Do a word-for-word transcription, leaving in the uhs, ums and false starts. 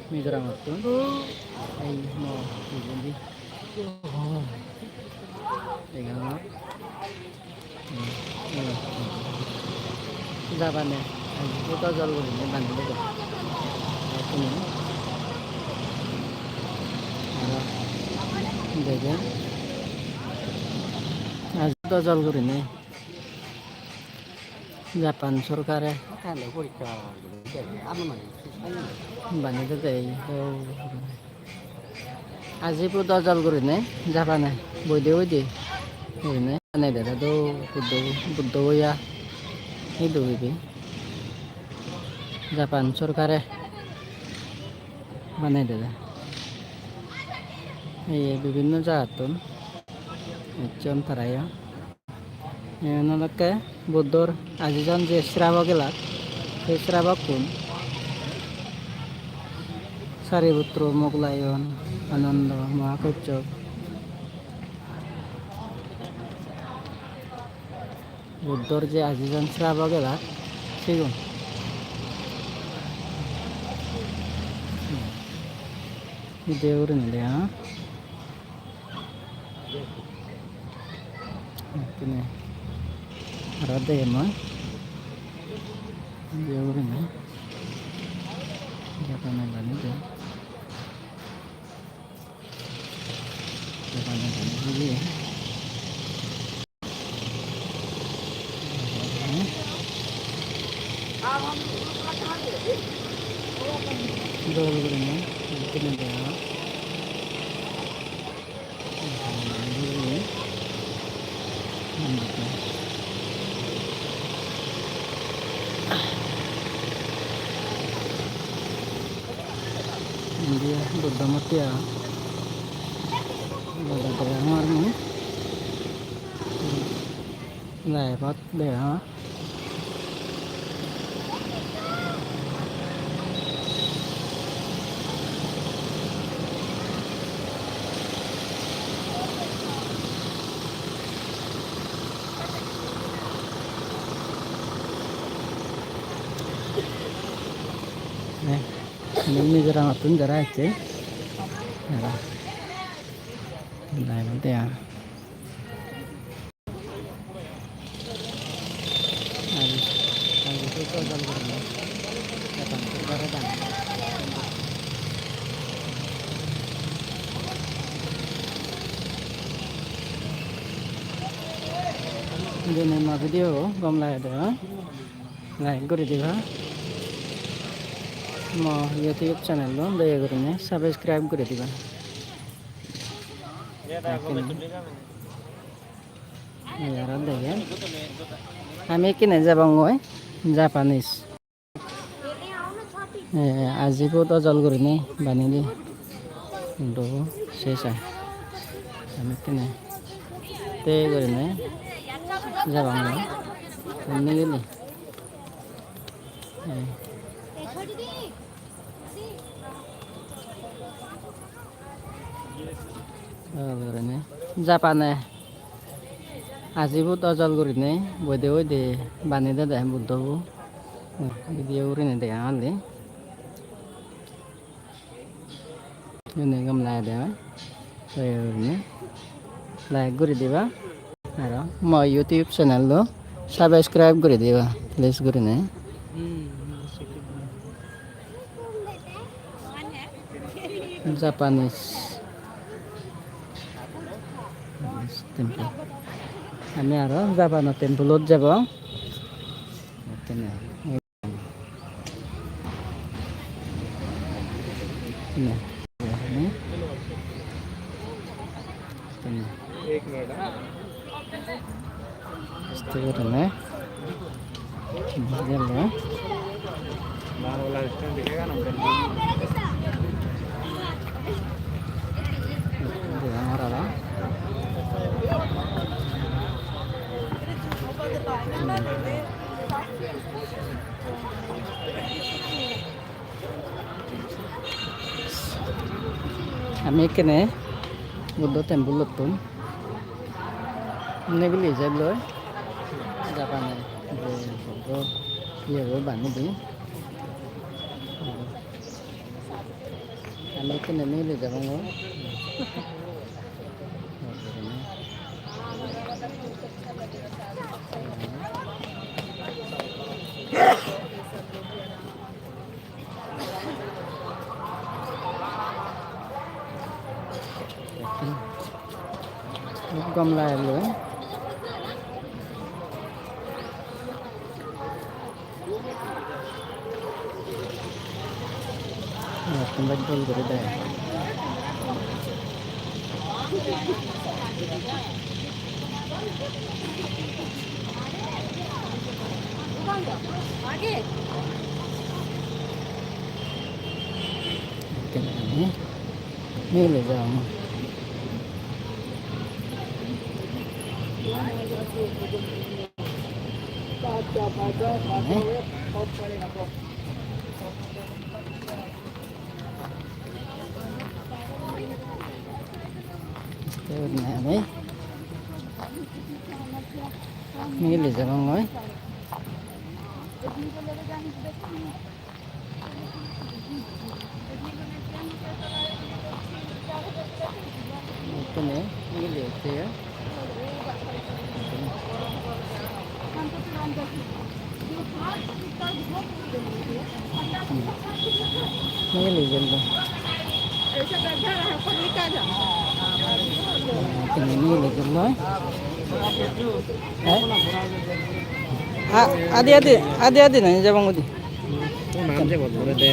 Mizoramottun. Ei mo pijendi. Degongor. Hmm, hmm, hmm. Jabane, aji photo jol gurinei banei dede. Ekkene. Aro dege. Aji photo jol gurinei. Japan sorkare banei dede. Aji photo jol gurinei Japane boide boide gurinei banei dede do Buddho, Buddho boya idu ibe Japan sorkare banei dede. Ei bibinno jagattun ecchon tarayo. Iyen olokke Buddhor ajijon je srabok elak, se srabokkun Sariputro, Moglayon, Anando, Mahakoshyap. Buddhor je ajijon srabok elak, sigun. Video gurinei degong. Ekkene aro degem mui. Video gurinei. Japane baneye de. Japane baneye de. Dol gurinei, ekkene degong. Indi Buddho murti agon. Buddho degongor mui. Live-ot degongor. Ne, indi Mizoramottun jara ecche, jara live-ot degong. Jodi mo video gom lagede oi, like guri diba. Mo YouTube channel-lo daya gurinei subscribe guri diba. Ei aro dege. Ami ekkene jebongoi Japanese. Eh, aji photo jol gurinei baneye de. Indo se sai. Ami ekkene te gurinei jebongoi. Indi gele. Eh. Dol gurinei. Japane aji photo jol gurinei boide boide banei dede Buddhobo. Video gurinei degong indi. Iyeni gom lagede oi. Dol gurinei. Like guri diba. Aro mo YouTube channel-lo subscribe guri diba, please gurinei. Japanese temple. Ami aro Japano temple-ot jebong. Ekkene. Ne. Ne. Ne. Aste gurinei. Gelo. Degongor aro. Ami ekkene Buddho temple-ottun nigili jelloi, Japane je Buddho iyebo baneye de. Ami ekkene mile jabongoi. Gom lagelloi. Ekdom bej dol guri de. Ekdom mile jagong. Mile jagongoi. Ekkene mile ecche. Mile jelo. Ekkene mile jelo. Eh? A-, adi, adi, adi, adi nai jabong udi. Ko nam je bol pore de.